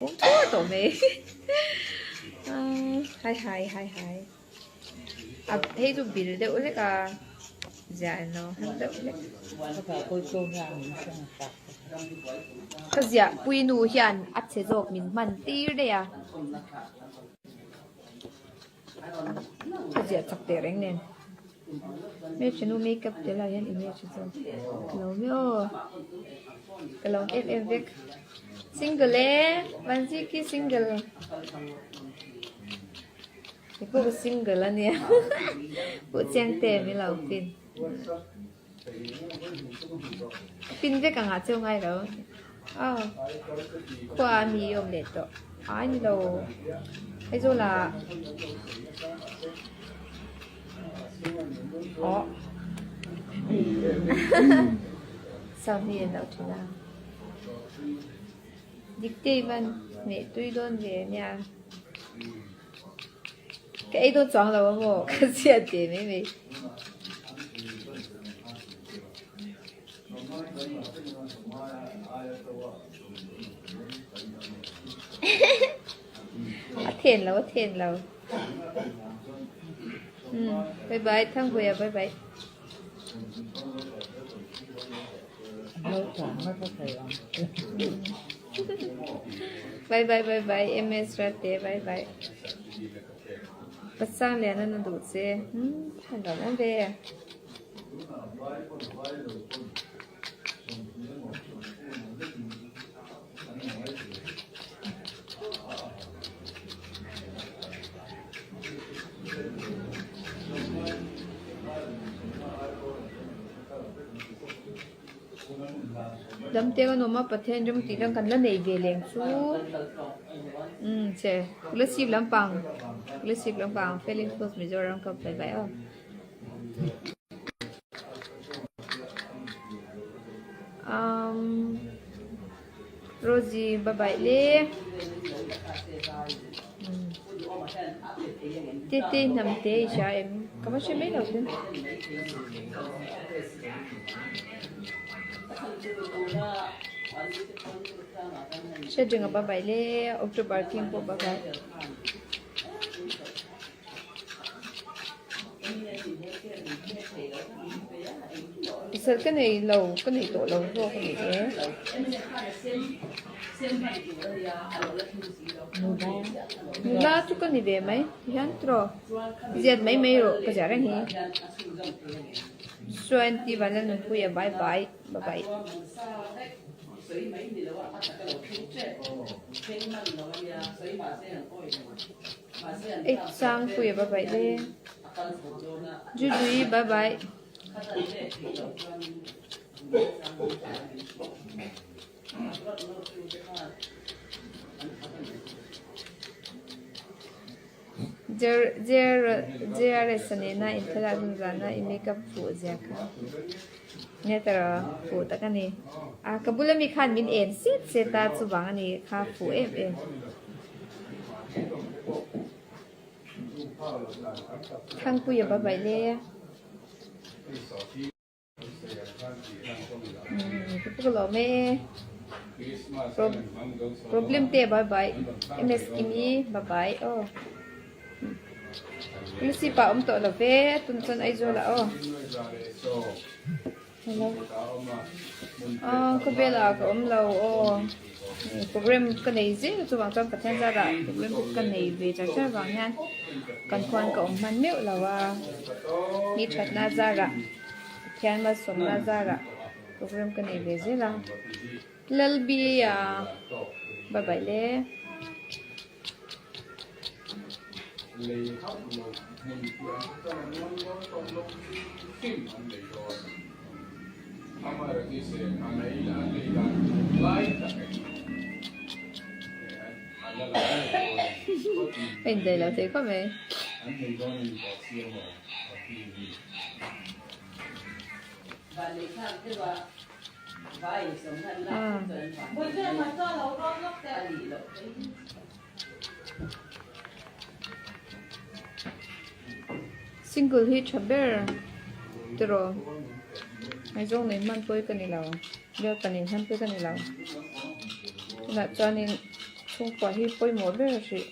Pawm thur tawh mai Hai hai hai hai a hei chu bil deuh hlek a ziah emaw han deuh hlek ka ziah pui nu hian a chhe zawk min hman tir daih a ka ziah chak teh reng nen hmeltha nu makeup tel ah hian eng nge tha zawk ka lo mi aw ka lo em em vek single e vanzi khi single hei pawh ka single ania pawh chiang te min lo pin pin vek ang ah cheu ngai lo aw khua a mi awm leh tawh ai ni lo Aizawl ah aw sound hi an lo thin a Diktei van hmeh tui dawn ve ania Ka ei dawn chuang lo a maw ka chhiat ve mai mai. A then lo a then lo. Um bye bye Thangpuia bye bye. Bye bye bye bye MS Rate bye bye. Pasang lian an duh che. Hmm than lo awm ve. Damte kan awm a Pathian ram tih lang kan la nei ve leng chu umm che Kolasib lampang Kolasib lampang Felling Post Mizoram ka bye bye aw. Umm Rosie bye bye le Tete hnam te i hria em ka va hre mai lo chu. Hriatrenga bye bye le October king pawh bye bye. Pasal ka nei lo ka nei tawh lo zawk a ni e. Nula chu ka ni ve mai tihian tiraw ziat mai mai rawh ka ziah reng hi. Chuan ti vanla nunpuia bye bye bye bye. Ei Sangpuia bye bye le. Jujui bye bye. JRS nena in thlalak hun zana i makeup fuh zia kha nge tawrh fuh tak a ni. A ka bula mi khan min en set set a chuvang a ni kha fuh em em. Thangpuia bye bye le. Ka lawm e. Problem te bye bye. MS Kimi bye bye aw. Lucy pa awm tawh lo ve tun chuan Aizawl ah aw. Hello. Aw khawvel ah ka awm lo aw. Program ka nei zel chuvang chuan Pathian zarah program te ka nei ve char char vang hian kan khuan ka awm hman meuh lo a. Mi thatna zarah Pathian malsawmna zarah program ka nei ve zel a. Lalbia bye bye le. A indaih lo thei khawp mai. Single hi tha ber tiraw ngaihzawng nei hman pawi ka ni lo bialpa nei hman pawi ka ni lo tunah chuanin. Chhungkua hi pawimawh ber hrih.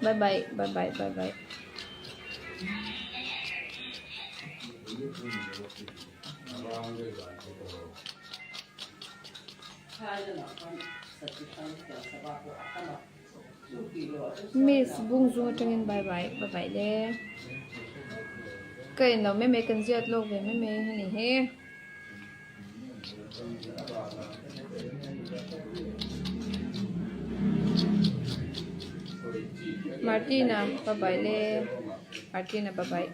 Bye bye bye bye bye bye. Miss bung zung atangin bye bye bye bye le. Ka en lo mai mai kan ziat lawk ve mai mai a ni hi. Martina bye bye le Martina bye bye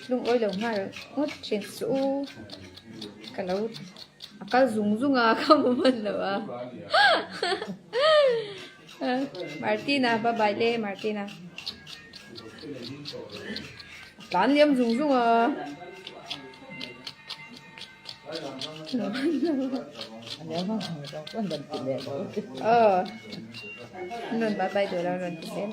lungawi lo nghal ngawt thin suh u ka lo a kal zung zung a ka hmu hman lo a Martina bye bye le Martina a tlan liam zung zung a. Aw rawn bye bye duh lo rawn ti zel.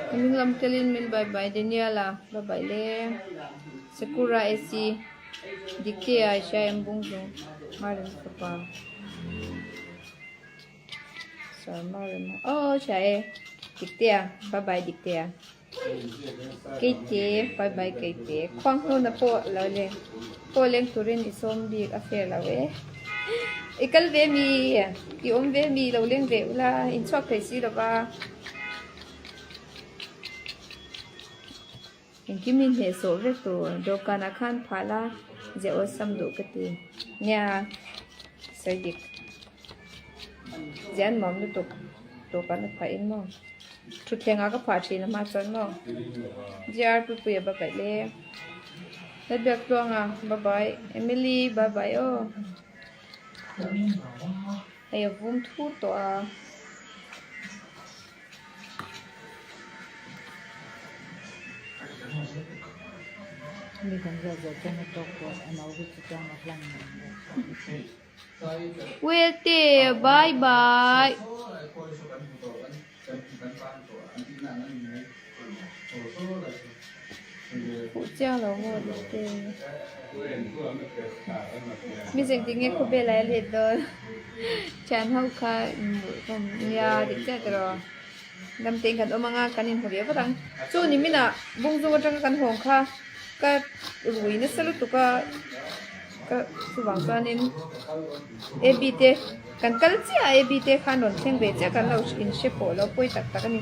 Ka hming lam telin min bye bye Daniel a bye bye le Sakura AC Diktea i hria em bung zung Marem fapa Sir Marem aw hria e Diktea bye bye Diktea. Keite bye bye keite khuang hnuna pawh lo leng pawh leng turin i sawm bik a fair lo e i kal ve mi i awm ve mi lo leng ve ula in chhuak thei si lova engkim in hnehsawh vek tur dawhkanah khan phah la zia awlsam duh ka ti nia sawi dik zian nuam lutuk dawhkan a phah in maw. Thutthleng ah ka phah thin a hma chuan maw JR Puipuia bye bye le Lalbiak Tluanga bye bye Emily bye bye aw hei a vum thur tawh a. Welte bye bye. Fuh chiang lo maw Welte. Mi zeng ti nge khawvel ah a let dawn. Thian ho kha inhmuh nia dik chiah tiraw. Dam tein kan awm anga kan inhmu leh vat ang. Chu ni minah bungzung atanga kan hawng kha ka rui nasa lutuk a ka chuvang chuanin AB te kan kal chiah a AB te khan rawn thleng ve chiah kan lo inhre pawh lo pawi tak tak a ni.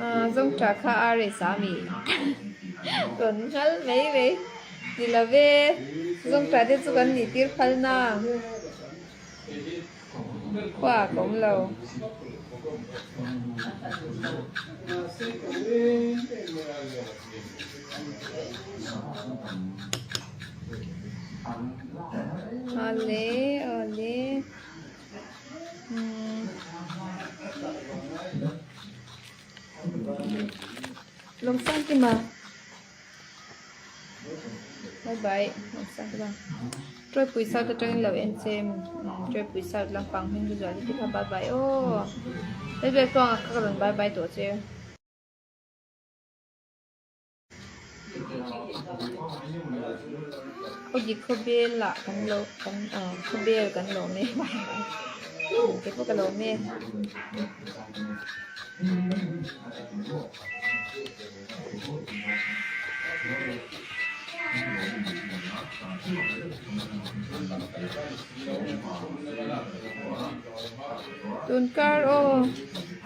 Aaa zawngtha kha a reh sa ami rawn nghal mai mai ni lo ve zawngtha te chu kan nih tir phal na khua ka awm lo. Awle awle. Lawmsang Kima Bye bye Lawmsang Kima Tawipui South atangin lo en che Tawipui South lampang hming chu zual hi kha bye bye aw Lalbiak tluangah kha ka rawn bye bye tawh che. Aw khawbel ah kan lo kan ah khawbel kan lawm e kei pawh ka lawm e. Tun kar aw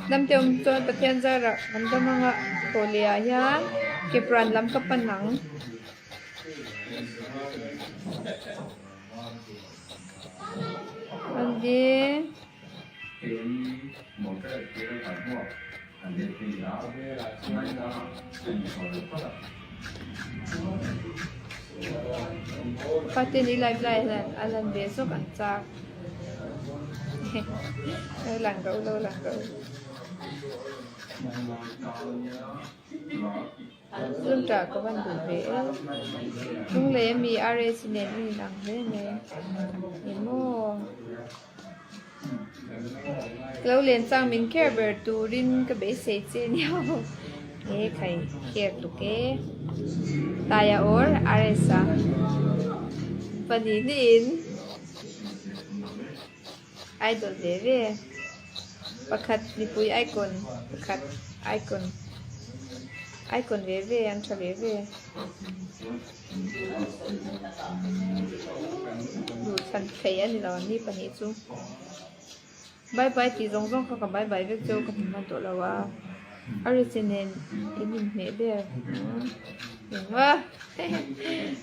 hnamte awm chuan Pathian zarah kan dam anga tawleh ah hian kepran lam ka pan ang. Fate ni live lai hian a lan ve zawk an chak lo lang ro lo lang ro. Lungṭah ka van duh ve e. Lunglei ami RS nen in inang hle mai. Ni maw? Ka lo len chang min care ber turin ka beisei che nia aw. E khai care tuk e. Taia or RS a pahnih hnihin idol ve ve. Pakhat mipui icon pakhat icon icon ve ve an tha ve ve. Duh chhan theih a ni lo an ni pahnih chu. Bye bye tih zawng zawng kha ka bye bye vek chu ka hmu hman tawh lo a. A ri nen in inhmeh ber engmaw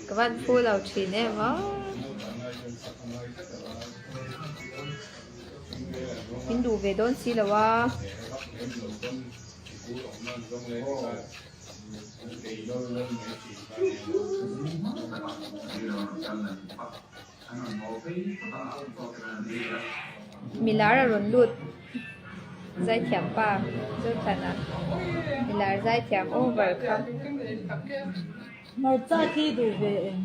ka van phu lo thin em aw. Min duh ve dawn si lo a. Milar a rawn lut zaithiam pa Zothana milar zaithiam over kha. Hmarcha khi duh ve em?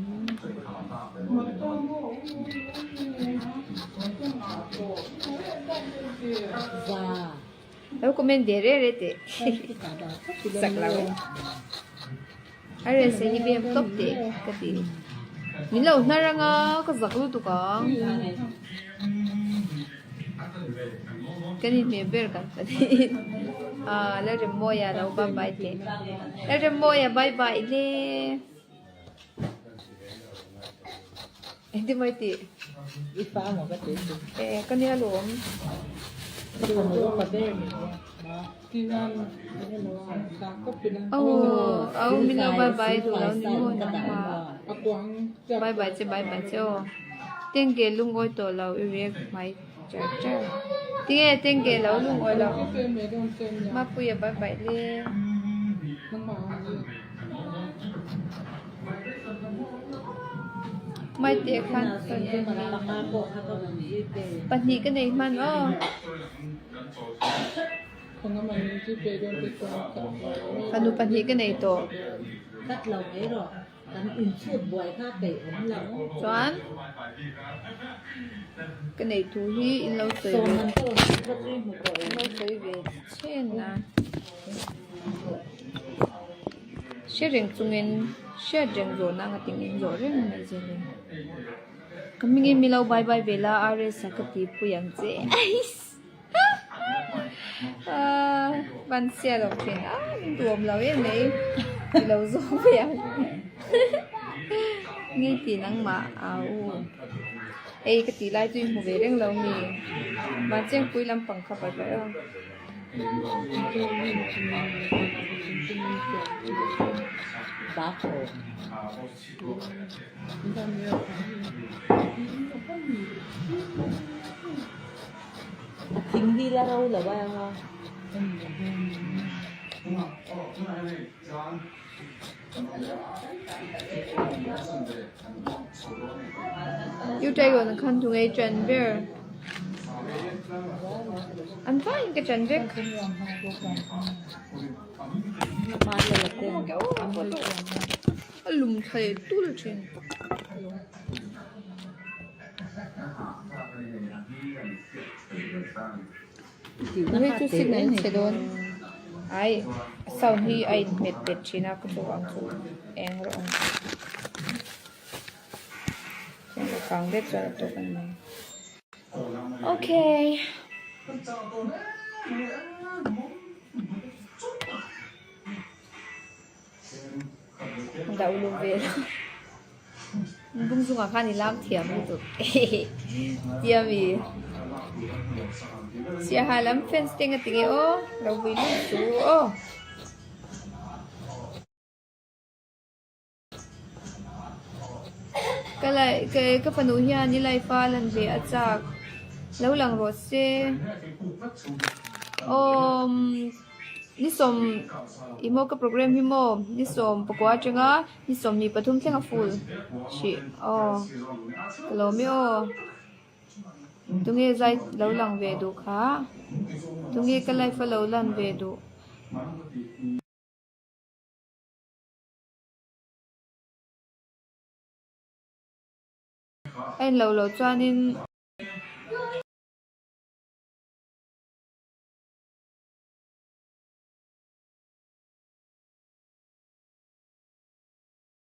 Za. Lo comment ve re re teh sak lo a rel se hi bem tawp teh ka ti min lo hnar anga ka zak lutuk ang kan inhmeh ber kan pahnih ah Lalremmawia lo bye bye teh Lalremmawia bye bye le. Engtin mai tih? I fa maw ka ti chu. Eh ka nia lawm. Ka fanu upa ber ni e. Aw aw min lo bye bye duh lo ni maw nang ma. Bye bye che bye bye che aw. Tengge lungawi tawh lo i riak hmai char char. Tinge tengge lo lungawi lo. Mapuia bye bye le. Mai teh khan pahnih ka nei hman aw. Fanu pahnih ka nei tawh. Chuan ka neih thu hi in lo sawi ve in lo sawi ve chhen a. Hre reng chungin hriat reng zawhna anga ting in zawh reng mai zel e. Ka hmingin mi lo bye bye ve la RS a ka ti pui ang che aiss aaa van sia lo thin a min duhawm lo em mai ti lo zawk mai ang nge ti nangmah au hei ka tih lai chu i hmu ve reng lo mi vanchengpui lampang kha bye bye aw. A thing hi la ro lo a anga. U Dragon khan thung ei ṭan ber. An vaiin ka ṭan vek. A lum thla leh tul ṭhin. Hei chu signal chhe dawn ai a sound hi a in hmet bet thin a ka chu ang chu eng rawh ang chuan ka kang vek chuan a tawp a ni mai okay. Dah uluk ve lo. Bung zungah khan i lam thiam lutuk. Tia mi. Siaha lam fans te nga tinge aw. Lo vui lut chu aw. Ka lai ka fanu hian i life a lan ve a chak. Lo lang rawh se. Awm. Ni sawm i maw ka program hi maw ni sawm pakua atanga ni 23 thleng a full hrih aw ka lawm e aw tunge zai lo lang ve duh kha tunge ka life a lo lan ve duh. A in lo lo chuanin.